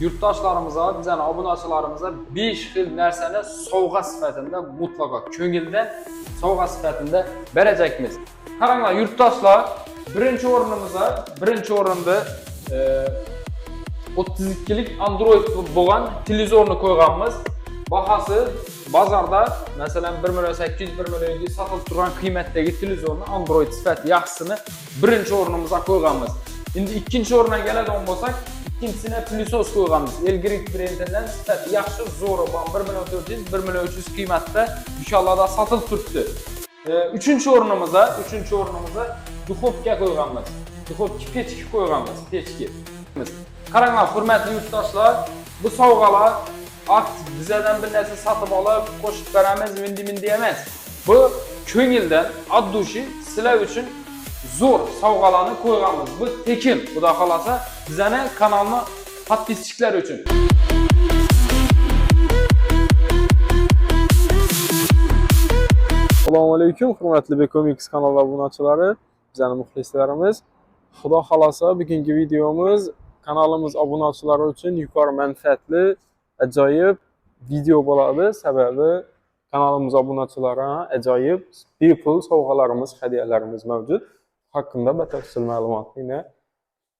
Yurtdoshlarimiz, bizani obunachilarimizga 5 xil narsani sovg'a sifatida mutlaqo ko'ngildan sovg'a sifatida berajakmiz. Qaranglar yurtdoshlar, birinchi o'rnimizda, birinchi o'rinda 32lik Android bo'lgan televizorni qo'yganmiz. Bahasi bozorda masalan 1 million 800, 1 million 700 sotilib turgan qiymatdagi televizorni Android sifati yaxshisini birinchi o'rnimizga qo'yganmiz. Endi ikkinchi o'ringa keladigan bo'lsak, ikkinchisini пылесос qo'yganmiz. Elgrit brendidan sifati yaxshi, zo'ri bor. 1 million 400, 1 million 300 qiymatda do'konlarda sotilib turibdi. Uchinchi o'rnimizda duxovka qo'yganmiz. Duxovka pechka qo'yganmiz, pechka. Qaranglar, hurmatli yurtdoshlar, bu sovg'alar akt bizadan bir narsa sotib olib qo'shib beramiz, mindi mindi emas. Bu ko'ngildan, от души sizlar uchun zo'r sovg'alarni qo'yganmiz. Bu tekin, xudo xolasa, bizani kanalni подписчик lar uchun. Assalomu alaykum, hurmatli Bekomix kanali obunachilari, bizani muxlislarimiz. Xudo xolasa, bugungi videomiz kanalimiz obunachilari uchun yuqori manfaatli, ajoyib video bo'ladi. Sababi kanalimiz obunachilari ajoyib bepul sovg'alarimiz, hadiyalarimiz mavjud. Haqqında batafsil ma'lumotni yine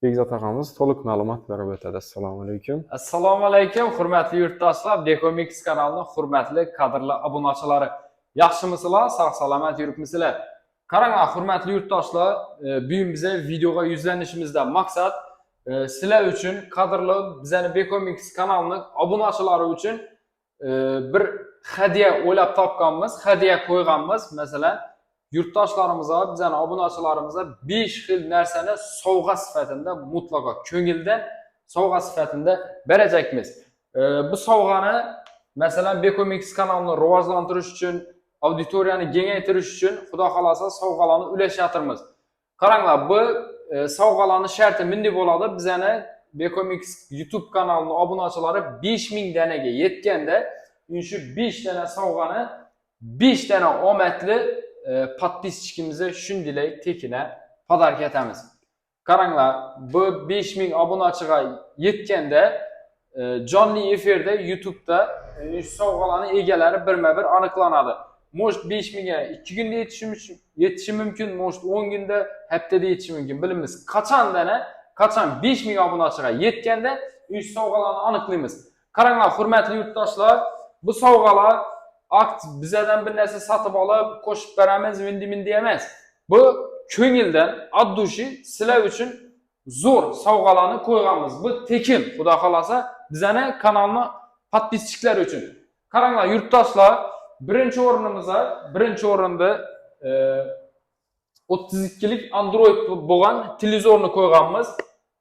Bekzod og'amiz to'liq ma'lumot berib o'tadi. Assalomu alaykum. Assalomu alaykum, hurmatli yurtdoshlar, Bekomix kanalining hurmatli, qadrli obunachilari. Yaxshimisizlar, sog' salomat yuribmisizlar? Qaranglar, hurmatli yurtdoshlar, bugun biza videoga yuzlanishimizdan maqsad sizlar uchun qadrli bizani Bekomix kanalining obunachilari uchun bir hadiya o'ylab topganmiz, hadiya qo'yganmiz. Masalan, yurtdoshlarimizga, bizani obunachilarimizga 5 xil narsani sovg'a sifatida mutlaqo ko'ngildan sovg'a sifatida berajakmiz. Bu sovg'ani masalan Bekomix kanalini rivojlantirish uchun, auditoriyani kengaytirish uchun xudo xolasa sovg'alarni ulashyapmiz. Qaranglar, bu sovg'alarni sharti bunday bo'ladi. Bizani Bekomix YouTube kanalining obunachilari 5000 danaga yetganda, shu 5 dana sovg'ani 5 dana omadli подписчик imizga shunday tekina подарка etamiz. Qaranglar, bu 5000 obunachiga yetganda jonli efirda YouTube'da shu sovg'alarning egalari birma-bir aniqlanadi. Может 5000 ga 2 kunda yetishi mumkin, может 10 kunda, haftada yetishi mumkin. Bilamiz, qachon dana, qachon 5000 obunachiga yetganda shu sovg'alarni aniqlaymiz. Qaranglar, hurmatli yurtdoshlar, bu sovg'alar akt bizadan bir narsa sotib olib qo'shib beramiz, mindi mindi emas. Bu ko'ngildan, от души sizlar uchun zo'r sovg'alarni qo'yganmiz. Bu tekin, xudo xolasa, bizani kanalni подписчик lar uchun. Qaranglar, yurtdoshlar, birinchi o'rnimizda, birinchi o'rinda 32lik Android bo'lgan televizorni qo'yganmiz.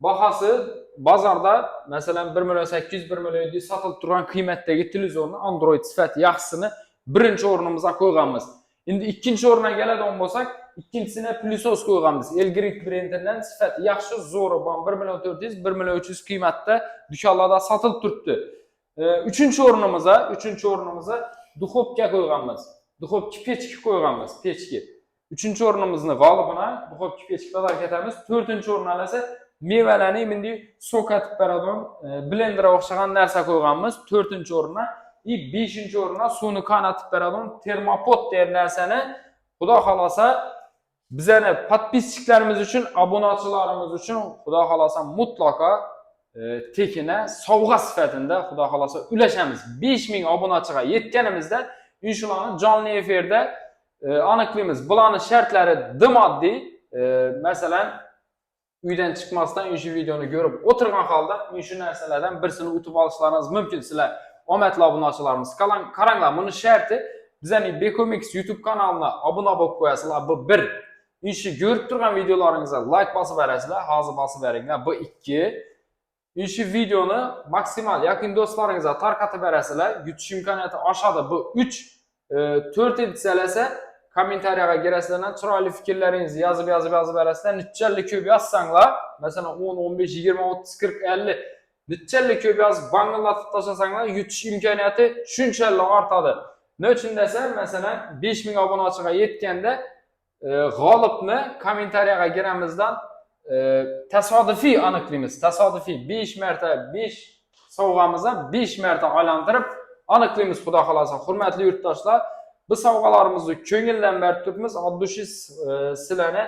Bahasi bozorda masalan 1 million 800, 1 million 700 sotilib turgan qiymatdagi televizorni Android sifati yaxshisini birinchi o'rnimizga qo'yganmiz. Endi ikkinchi o'ringa keladigan bo'lsak, ikkinchisini пылесос qo'yganmiz. Elgrit brendidan sifati yaxshi, zo'ri bor. 1 million 400, 1 million 300 qiymatda do'konlarda sotilib turibdi. Uchinchi o'rnimizda duxovka qo'yganmiz. Duxovka pechka qo'yganmiz, pechka. Uchinchi o'rnimizni g'olibini duxovka pechka подарка etamiz. To'rtinchi o'rinni esa mevalarni bunday сок atib beradigan blenderga o'xshagan narsa qo'yganmiz. To'rtinchi o'ringa и beshinchi o'ringa suvni qaynatib beradigan termopot degan narsani xudo xolasa bizani подписчик larimiz uchun, obunachilarimiz uchun xudo xolasa mutlaqo tekina sovg'a sifatida xudo xolasa ulashamiz. 5000 obunachiga yetganimizda shularni jonli efirda aniqlaymiz. Bularni shartlari dim oddiy. Masalan, uydan chiqmasdan shu videoni ko'rib o'tirgan holda shu narsalardan birisini utib olishlaringiz mumkin sizlar omadli obunachilarimiz. Qaranglar, buni sharti bizani Bekomix YouTube kanalina obuna bo'lib qo'yasizlar. Bu bir. Shu ko'rib turgan videolaringizga like bosib berasizlar, hozir bosib beringlar. Bu ikki. Shu videoni maksimal yaqin do'stlaringizga tarqatib berasizlar, yutish imkoniyati oshadi. Bu uch. To'rtinchisi esa kommentariyaga kirasizlar, chiroyli fikrlaringizni yozib yozib yozib berasizlar. Nechalik ko'p yozsanglar, masalan 10, 15, 20, 30, 40, 50 nechalik ko'p yozib bangillatib tashlasanglar, yutish imkoniyati shunchalik ortadi. Nima uchun desa, masalan 5000 obunachiga yetganda g'olibni kommentariyaga kiramizdan tasodifiy aniqlaymiz. Tasodifiy 5 marta 5 sovg'amizni 5 marta aylantirib aniqlaymiz, xudo xohlasa. Hurmatli yurtdoshlar, bu sovg'alarimizni ko'ngildan berib turibmiz. От души sizlarni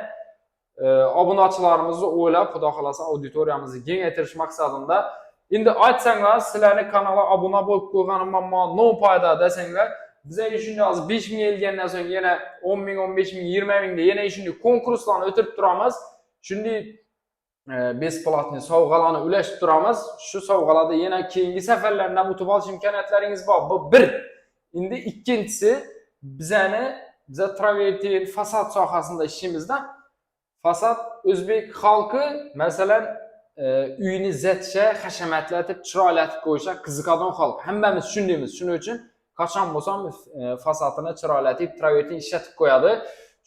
obunachilarimizni o'ylab, xudo xohlasa, auditoriyamizni kengaytirish maqsadida. Endi aytsanglar, sizlarni kanalga obuna bo'lib qo'yganim ammo no foyda desanglar, biza shunday hozir 5 ming elgandan so'ng yana 10 ming, 15 ming, 20 mingda yana shunday konkurslarni o'tirib turamiz. Shunday бесплатный sovg'alarni ulashib turamiz. Shu sovg'alarda yana keyingi safarlardan utib olish imkoniyatlaringiz bor. Bu bir. Endi ikkinchisi, biza travertin fasad sohasida ishlaymizda. Fasad, o'zbek xalqi, masalan, uyini zatisha, hashamatlatib, chiroylatib qo'yishga qiziqadigan xalq. Hammamiz shundaymiz. Shuning uchun qachon bo'lsam fasadini chiroylatib, travertin ishlatib qo'yadi.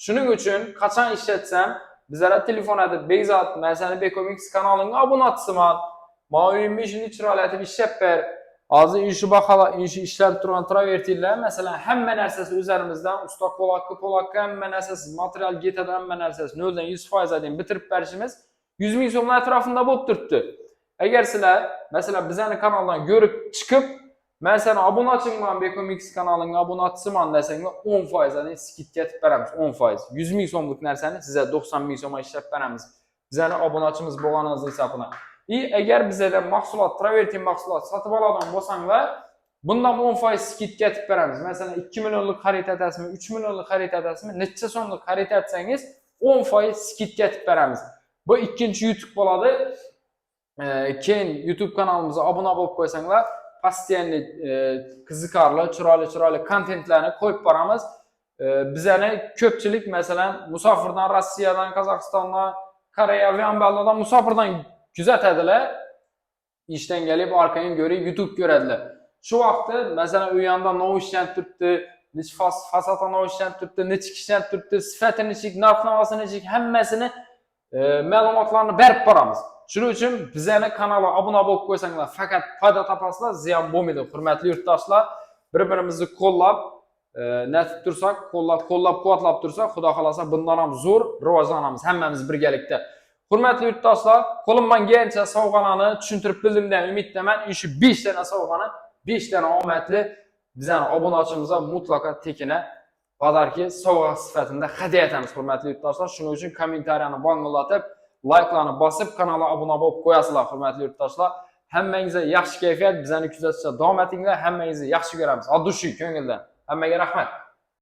Shuning uchun qachon ishlatsam, bizlarga telefon etib, "Bekzod, men seni Bekomix kanalingga obunachisiman. Ma uyimni shuni chiroylatib ishlab ber." Hozir shu baholar, shu ishlanib turgan travertinlar, masalan, hamma narsasi o'zlarimizdan, usta qo'lakka, polakka, hamma narsasi, material ketadi, hamma narsasi 0 dan 100% deyin bitirib berishimiz 100 ming so'mlar atrofida bo'lib turibdi. Agar sizlar, masalan, bizani kanaldan ko'rib chiqib, "Men seni obunachingman, Bekomix kanalingga obunachisiman" desanglar, 10% скидка etib beramiz, 10%. 100 ming so'mlik narsani sizga 90 ming so'mga ishlab beramiz. Bizani obunachimiz bo'lganingiz hisobına. И agar bizlardan mahsulot, travertin mahsulot sotib oladigan bo'lsanglar, bundan 10% скидка etib beramiz. Masalan, 2 millionlik xarid etasizmi, 3 millionlik xarid etasizmi, necha so'mlik xarid etsangiz, 10% скидка etib beramiz. Bu ikkinchi yutuq bo'ladi. Keyin YouTube kanalimizga obuna bo'lib qo'ysanglar, постоянно qiziqarli, chiroyli chiroyli kontentlarni qo'yib boramiz. Bizani ko'pchilik, masalan, musofirdan, Rossiyadan, Qozog'istondan, Koreya, Vianballardan, musofirdan kuzatadilar. Ishdan kelib orqaga ko'rib YouTube ko'radilar. Shu vaqtda, masalan, u yoqda nov ishlanib turibdi, necha fasad nov ishlanib turibdi, nechik ishlanib turibdi, sifati nechik, narx navosi nechik, hammasini ma'lumotlarni berib boramiz. Shuning uchun bizani kanalga obuna bo'lib qo'ysanglar, faqat foyda topasizlar, ziyon bo'lmaydi. Hurmatli yurtdoshlar, bir-birimizni qo'llab, netib tursak, qo'llab quvvatlab tursak, xudo xohlasa, bundan ham zo'r rivojlanamiz hammamiz birgalikda. Hurmatli yurtdoshlar, qo'limdan kelgancha sovg'alarni tushuntirib bildim degan umiddaman. Shu 5 tana sovg'ani 5 tana omadli bizani obunachimizga mutlaqo tekina подарки sovg'a sifatida hadya etamiz, hurmatli yurtdoshlar. Shuning uchun kommentariyani bangillatib, layklarni bosib, kanalga obuna bo'lib qo'yasizlar, hurmatli yurtdoshlar. Hammangizga yaxshi kayfiyat, bizani kuzatishda davom etinglar. Hammangizni yaxshi ko'ramiz. От души, ko'ngildan. Hammaga rahmat.